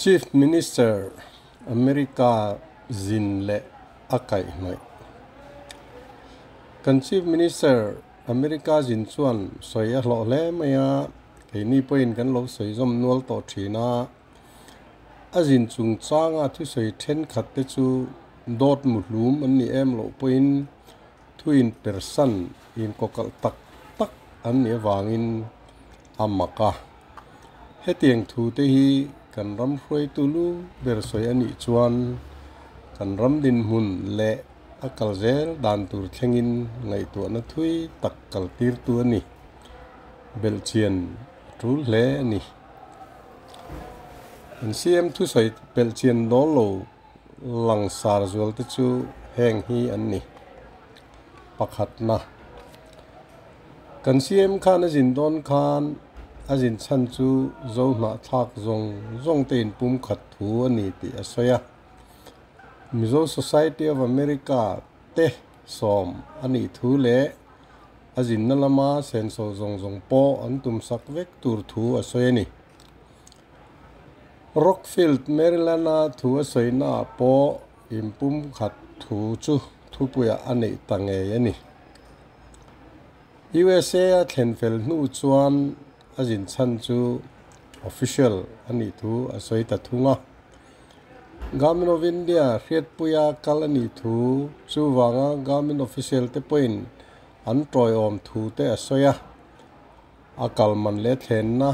Chief Minister America zin leh a kaihhnawih. Kan Chief Minister America zin chuan sawi a hlawh hle mai a, keini pawhin kan lo sawi zawm nual tawh thin a. A zin chungchanga thusawi thenkhat te chu dawt muhlum an ni em loh pawhin thu inpersan inkawkalh tak tak an nih avangin a mak a. Hetiang thute hi kan ram hruaitu lu ber sawi a nih chuan kan ram dinhmun leh a kal zel dan tur thlengin ngaihtuahna thui tak kaltirtu a ni. Belhchian a tul hle a ni. Kan CM thusawi belhchian dawl lo Langsar zualte chu heng hi an ni. Pakhatna, Kan CM khan a zin dawn khan a zin chhan chu zo hnahthlak zawng zawng te inpum khat thu a ni tih a sawi a. Mizo Society of America te sawm a nih thu leh a zinna lama senso zawng zawng pawh an tumsak vek tur thu a sawi a ni. Rockfield, Maryland-a thu a sawinaah pawh inpum khat thu chu thupuiah a neih ta ngei a ni. USA a thlen fel hnu chuan a zin chhan chu official a nih thu a sawi ta thung a. Government of India hriatpuia kal a nih thu chuvanga government official te pawhin an tawiawm thu te a sawi a. A kal man leh thlenna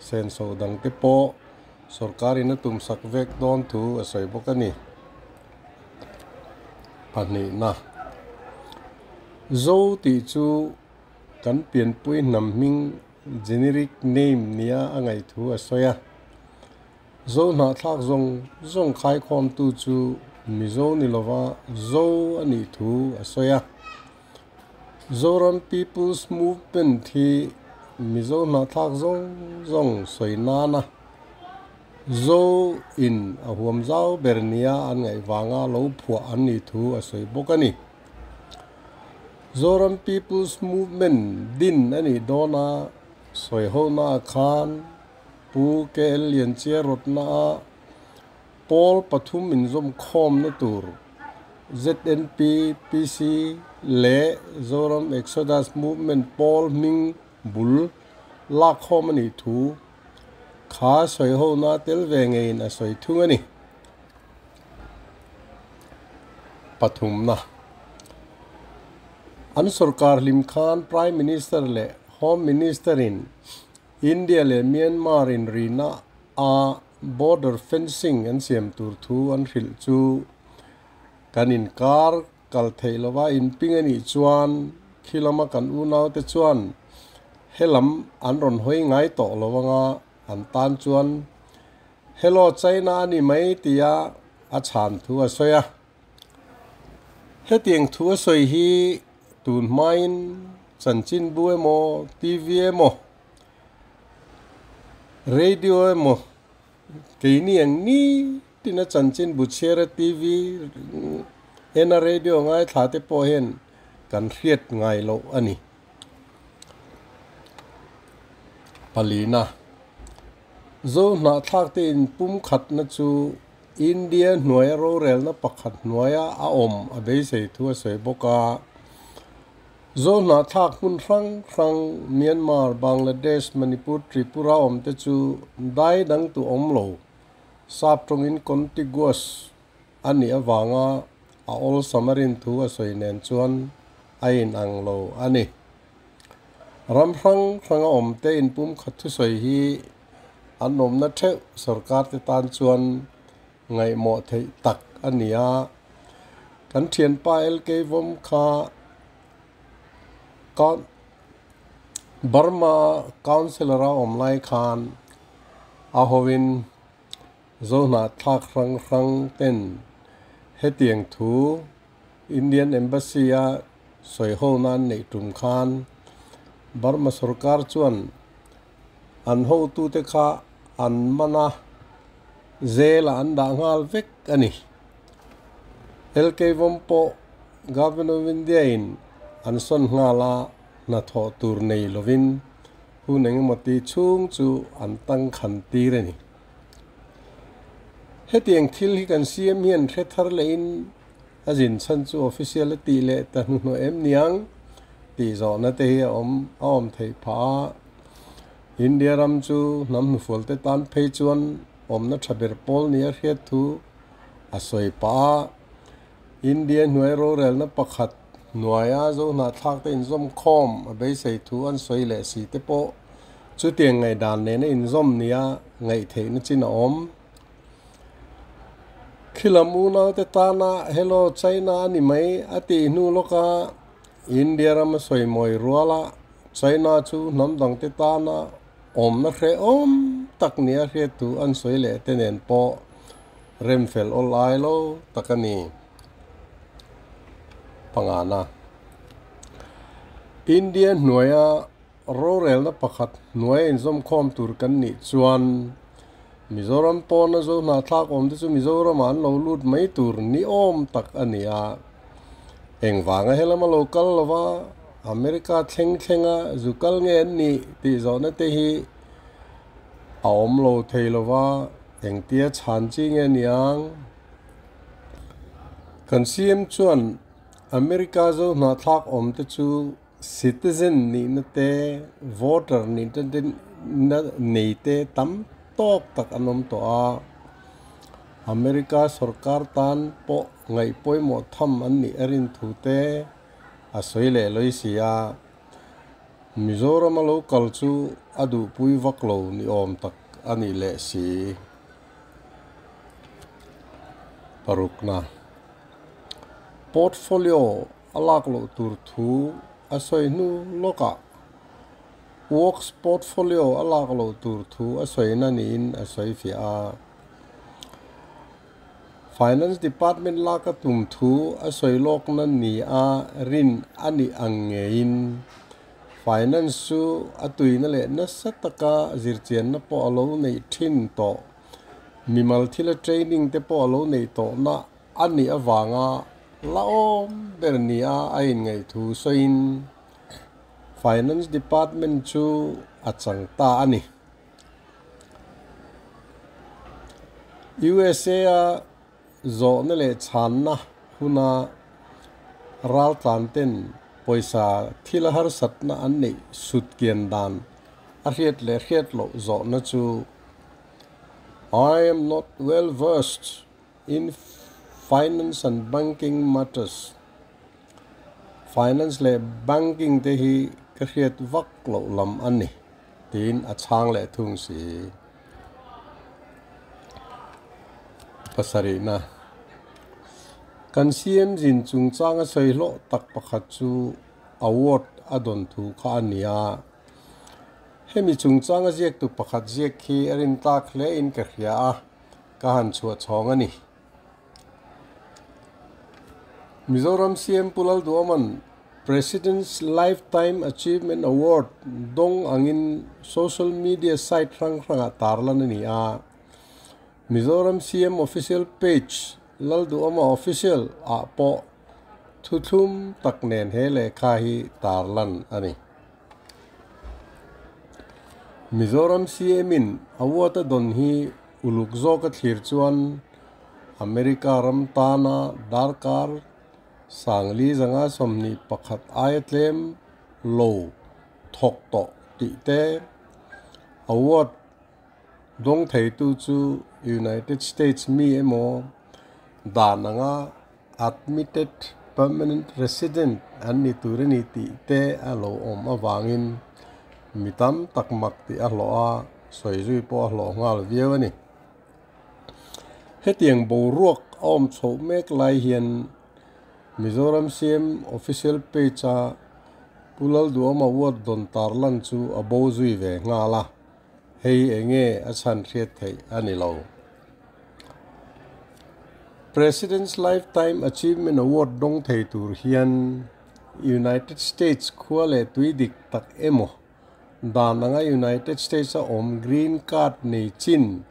senso dangte pawh sorkarin a tumsak vek dawn thu a sawi bawk a ni. Pahnihna, Zo tih chu kan pianpui hnam hming generic name nia a ngaih thu a sawi a. Zo hnahthlak zawng zawng khaikhawmtu chu Mizo ni lova Zo a nih thu a sawi a. Zoram People's Movement hi Mizo hnahthlak zawng zawng sawi nana Zo in a huam zau ber nia an ngaih vanga lo phuah an nih thu a sawi bawk a ni. Zoram People's Movement din a nih dawna sawi hona khan Pu KL Lianchia rawtna a Pawl pathum inzawmkhawmna tur ZNP, PC leh Zoram Exodus Movement pawl hming bul lakkhawm a nih thu kha sawihona tel ve ngeiin a sawi thung a ni. Pathumna, An sorkar hlim khan Prime Minister leh Home Minister-in India leh Myanmar inrina a Border fencing an siam tur thu an hrilh chu kan inkar kal theih lova inping a nih chuan khi lama kan unaute chuan helam an rawn hawi ngai tawh lo anga an tan chuan Hello China a ni mai tia a chhan thu a sawi a. Hetiang thu a sawi hi tun hmain chanchinbu emaw TV emaw Radio emaw keini ang ni tina chanchin bu chhiara TV ena radio ngaithla te pawh hian kan hriat ngai loh a ni. Palina, Zo hnahthlak te inpum khatna chu India hnuaia rorelna pakhat hnuaia a awm a beisei thu a sawi bawk a. Zo hnahthlak hmun hrang hrang Myanmar, Bangladesh, Manipur, Tripura awm te chu dai dang tu awm lo, sap tawngin contiguous a nih avanga a awlsam a rin thu a sawi nen chuan a inang lo a ni. Ram hrang hranga awm te inpumkhat thusawi hi an awmna theuh sorkar te tan chuan ngaihmawh theih tak a ni a. Kan thianpa LK Vawm kha Burma Councillor a awm lai khan a hoin Zohnahthlak hrang hrang ten hetiang thu Indian Embassy a sawi ho nan neih tum khan Burma sorkar chuan an hotute kha an man a, Jail ah an dah nghal vek a ni. LK Vawm pawh Government of India in an sawn nghal a, hnathawh tur nei lovin hun engemaw ti chhung chu an tangkhan tir a ni. Hetiang thil hi kan CM hian hre thar lehin a zin chhan chu official a tih leh ta hnuhnawh em niang tih zawhna te hi a awm a awm theih phah a. India ram chu hnam hnufual te tan phei chuan awmna tha ber pawl nia hriat thu a sawi pah a. India hnuai rorelna pakhat hnuaia Zohnahthlak te inzawm khawm a beisei thu an sawi leh si te pawh chutiang ngaihdan nena inzawm nia ngaihtheihna chin a awm. Khilam unaute tana Hello China a ni mai a tih hnu lawka India ram a sawi mawi ruala China chu hnam dangte tana awmna hrehawm tak nia hriat thu an sawi leh te nen pawh remfel awl ai lo tak a ni. Pangana. India hnuaia Rorelna pakhat hnuaia inzawmkhawm tur kan nih chuan Mizoram pawna zo hnahthlak awmte chu Mizoramah an lo lut mai tur ni awm tak a ni a. Engvanga helama lo kal lova America thleng thlenga zu kal nge an nih tih zawhna te hi a awm lo thei lova, engtia chhan chi nge niang? Kan CM chuan America zo hnahthlak awmte chu Citizen nihna te, voter nihna te nei te tam tawk tak an awm tawh a. America sorkar tan pawh ngaih pawimawh tham an nih a rin thu te a sawi leh lawi si a. Mizoram a lo kal chu a duhpui vak lo ni awm tak a nih leh si. Parukna. Portfolio a lak loh tur thu a sawi hnu lawkah Works portfolio a lak loh tur thu a sawina niin a sawi fiah a. Finance Department lak a tum thu a sawi lawkna nia rin a nih ang ngeiin Finance chu a tuina leh nasa taka zirchianna pawh a lo neih thin tawh, mimal thila training te pawh a lo neih tawhna A nih avanga la awm ber nia a inngaih thu sawiin Finance Department chu a chang ta a ni. USA-a zawhna leh chhanna huna raltlanten pawisa thil a harsatna an neih sut kian dan a hriat leh hriat loh zawhna chu I am not well versed In finance and banking matters, Finance leh banking te hi ka hriat vak loh lam a ni, tiin a chhang leh thung si. Pasarihna, Kan CM zin chungchanga sawi hlawh tak pakhat chu award a dawn thu kha a ni a. Hemi chungchanga ziaktu pakhat ziak khi a rintlak hle in ka hria a. Ka han chhuah chhawng a ni. Mizoram CM Pu Lalduaman President's Lifetime Achievement Award dawng angin social media site hrang hrangah tarlan a ni a. Mizoram CM official page Lalduama Official ah pawh thuthlum tak nen he lehkha hi tarlan a ni. Mizoram CM in award a dawn hi uluk zawka thlir chuan America ram tana darkar 4521 aia tlem lo thawk tawh tih te, award dawng theitu chu United States mi emaw dan anga admitted permanent resident an ni tur a ni tih te a lo awm avangin mi tam tak mak tih a hlawh a, sawi zui pawh a hlawh nghal viau a ni. Hetiang boruak a awm chhoh mek lai hian Mizoram CM official page a Pu Lalduhawma ward dawn tarlan chu a bo zui ve nghal a, hei enge a chhan hriat theih a ni lo. President's Lifetime Achievement Award dawng thei tur hian United States khua leh tui dik tak emaw dan anga United States a awm green card nei chin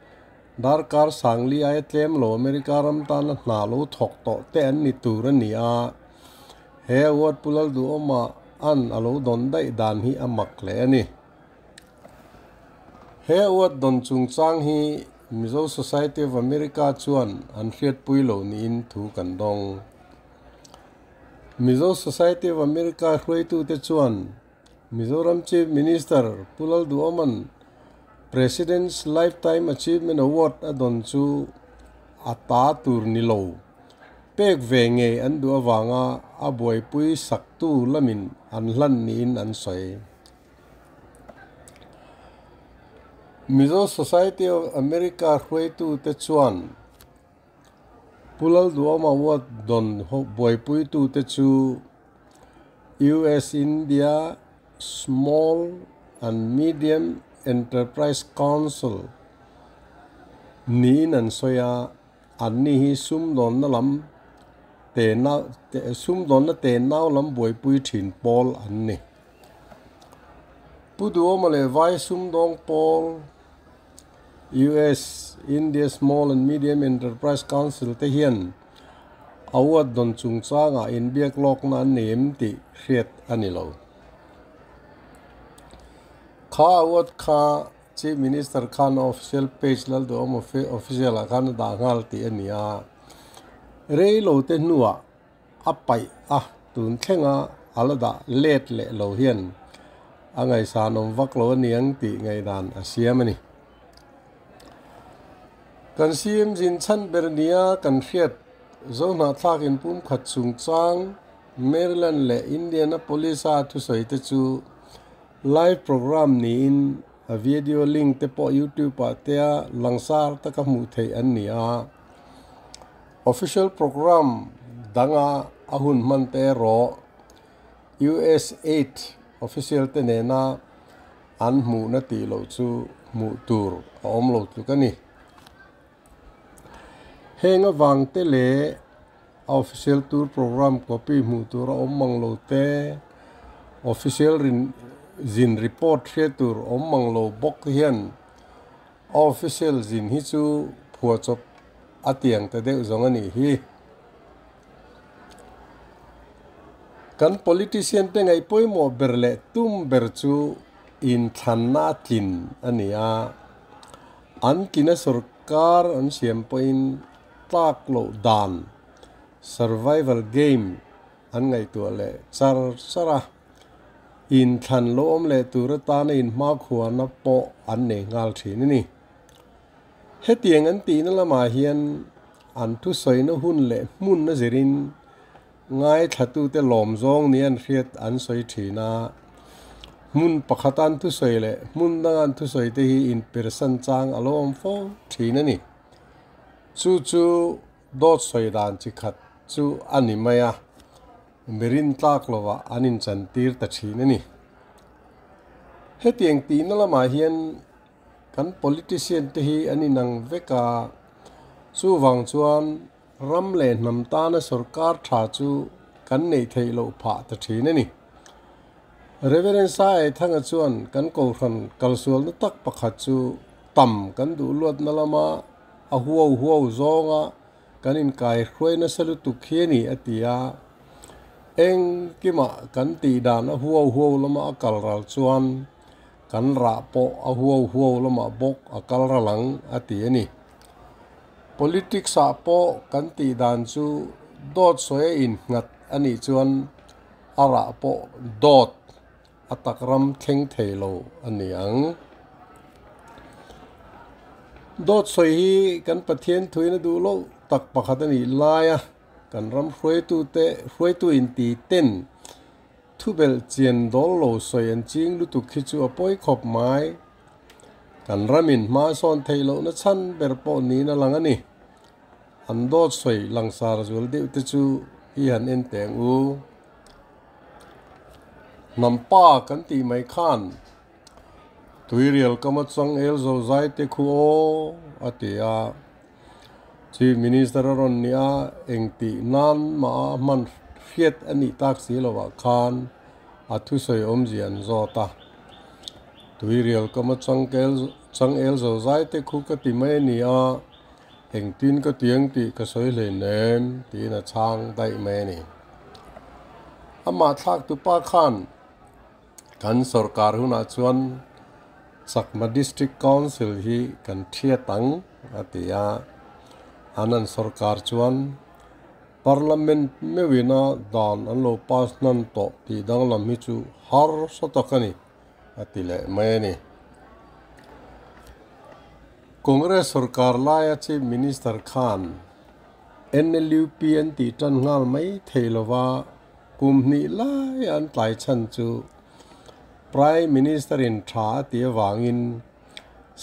darkar sangli aia tlem lo America ram tana hna lo thawk tawh te an ni tur a ni a, he award Pu Lalduhawma an a lo dawn daih dan hi a mak hle a ni. He award dawn chungchang hi Mizo Society of America chuan an hriatpui lo niin thu kan dawng. Mizo Society of America hruaitute chuan Mizoram Chief Minister Pu Lalduhoma'n President's Lifetime Achievement Award a dawn chu a ta tur ni lo pek ve ngei an duh avanga a buaipui saktu lamin an hlan niin an sawi. Mizo Society of America hruaitute chuan Pu Lalduhoma Award dawn buaipuitute chu US India Small and Medium Enterprise Council niin an sawi a, anni hi sumdawnna lam sumdawnna tenau lam buaipui thin pawl an ni. Pu Duhoma leh Vai sumdawng pawl US India Small and Medium Enterprise Council te hian award dawn chungchangah inbiak lawkna an nei em tih hriat a ni lo. Kha award kha Chief Minister khan official page Lalduhawm Official ah khan a dah nghal tih a ni a, rei lo te hnuah a paih a, tun thlenga a la dah let leh lo hian a ngaihsanawm vak lo a niang tih ngaihdan a siam a ni. Kan CM zin chhan ber nia kan hriat Zohnahthlak inpumkhat chungchang Maryland leh Indianapolis-a thusawi te chu live program niin a video link te pawh YouTube-ah tea langsar taka hmuh theih an ni a. Official program danga a hun hman te erawh USAID official te nena an hmuhna tih loh chu hmuh tur a awm lo tluk a ni. Heng avang te leh a official tour program copy hmuh tur a awm mang lo te, official zin report hriat tur awm mang lo bawk hian A official zin hi chu phuahchawp a tiang ta deuh zawng a nih hi. Kan politician te ngaih pawimawh ber leh tum ber chu inthlanna a tlin a ni a. An tlina sorkar an siam pawhin tlak loh dan, survival game, an ngaihtuah leh char char a. Inthlan lo awm leh tur atana inhmakhuana pawh an nei nghal thin a ni. Hetiang an tihna lamah hian an thusawina hun leh hmun a zirin ngaithlatute lawm zawng nia an hriat an sawi thin a. Hmun pakhata an thusawi leh hmun danga an thusawi te hi inpersan chang a lo awm fo thin a ni. Chu chu dawt sawi dan chi khat chu a ni mai a. Mirin tlak lovah an inchantir ta thin a ni. Hetiang tihna lamah hian kan politician te hi an inang vek a, chuvang chuan ram leh hnam tana sorkar tha chu kan neih theih loh phah ta thin a ni. Reverend Sai Thanga chuan kan kohhran kalsualna tak pakhat chu tam kan duh luatna lama a huau huau zawnga Kan inkai hruai nasa lutuk hi a ni, a ti a. Engkimah kan tih dan a huau huau lama a kal ral chuan kan rah pawh a huau huau lamah bawk a kal ral ang, a ti a ni. Politics-ah pawh kan tih dan chu dawt sawi a innghat a nih chuan a rah pawh dawt a tak ram thleng thei lo a ni ang. Dawt sawi hi kan Pathian thuin a duh loh tak pakhat a nih lai a, kan ram hruaitute hruaitu inti ten thubelh chian dawl lo sawi an ching lutuk hi chu a pawi khawp mai. Kan ramin hma sawn theih lohna chhan ber pawh niin a lang a ni. An dawt sawi langsar zual deuh te chu i han en teh ang u. Hnampa kan tih mai khan Tuirial kama changel zo zai te khu aw a ti a. Chief Minister a rawn ni a, engtih nan mah a hman hriat a nih tak si lovah khan a thusawi awmzia an zawt a. Tuirial kama changel zo zai te khu ka ti mai a ni a, engtin ka ti ang tih ka sawi hleinem tiin a chhang daih mai a ni. Amah thlaktupa khan kan sorkar hunah chuan Chakma District Council hi kan thiat ang a ti a. Anand sorkar chuan Parliament meuhina dan an lo pass hnan tawh tih danglam hi chu harsa tak a ni, a ti leh mai a ni. Congress sorkar laia Chief Minister khan NLUP an tih tan nghal mai thei lova kum hnih lai an tlai chhan chu Prime Minister in tha a tih avangin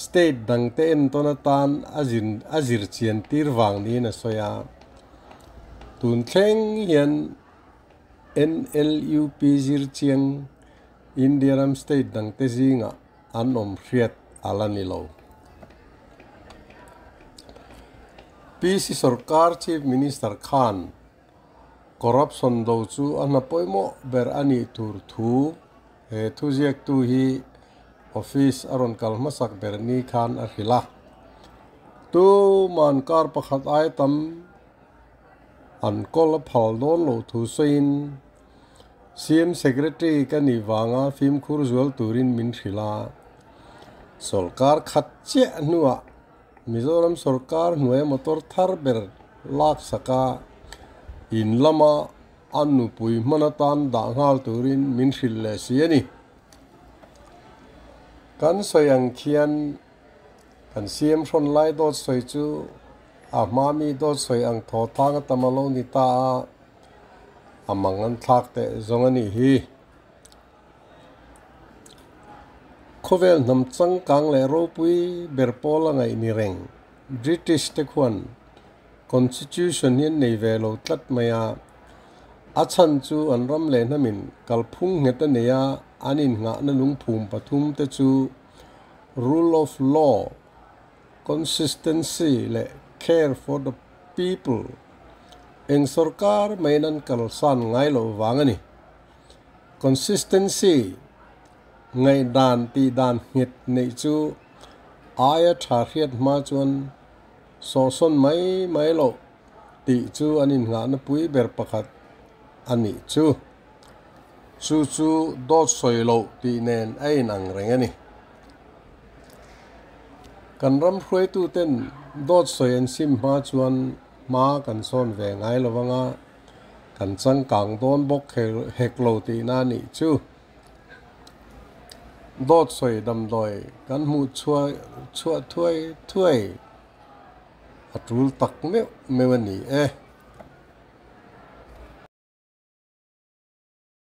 State dangte entawn atan a zin a zir chian tir vang niin a sawi a. Tun thleng hian NLUP zir chiang India ram state dangte zingah an awm hriat a la ni lo. PC Sarkar Chief Minister khan corruption do chu a hna pawimawh ber a nih tur thu he thuziaktu hi office a rawn kal hmasak ber ni khan a hrilh a. Tuman kar pakhat ai tam an kawl a phal dawn loh thu sawiin CM Secretary ka nih vanga fimkhur zual turin min hrilh a. Sawrkar khat chiah hnuah Mizoram sawrkar hnuaia motor thar ber lak saka in lama a nupui hman atan dah nghal turin min hrilh leh si a ni. Kan sawi ang khian kan CM hrawn lai dawt sawi chu a hma mi dawt sawi ang thaw thang a tam a lo ni ta a. A mang an thlak teh zawng a nih hi. Khawvel hnam changkang leh ropui ber pawl a ngaih ni reng. British te khuan Constitution hi an nei ve lo tlat mai a. A chhan chu an ram leh hnamin kalphung nghet a nei a, an innghahna lungphum pathum te chu Rule of Law, Consistency leh Care for the People eng sorkar maiin an kalsan ngai loh vang a ni. Consistency, ngaihdan tih dan nghet neih chu aia tha hriat hma chuan sawhsawn mai mai loh tih chu an innghahna pui ber pakhat a nih chu. Chu chu dawt sawi loh tih nen a inang reng a ni. Kan ram hruaituten dawt sawi an sim hma chuan hma kan sawn ve ngai lo anga kan changkang dawn bawk hek lo tihna a nih chu. Dawt sawi damdawi kan hmuh chhuah thuai thuai a tul tak meuh meuh a ni e.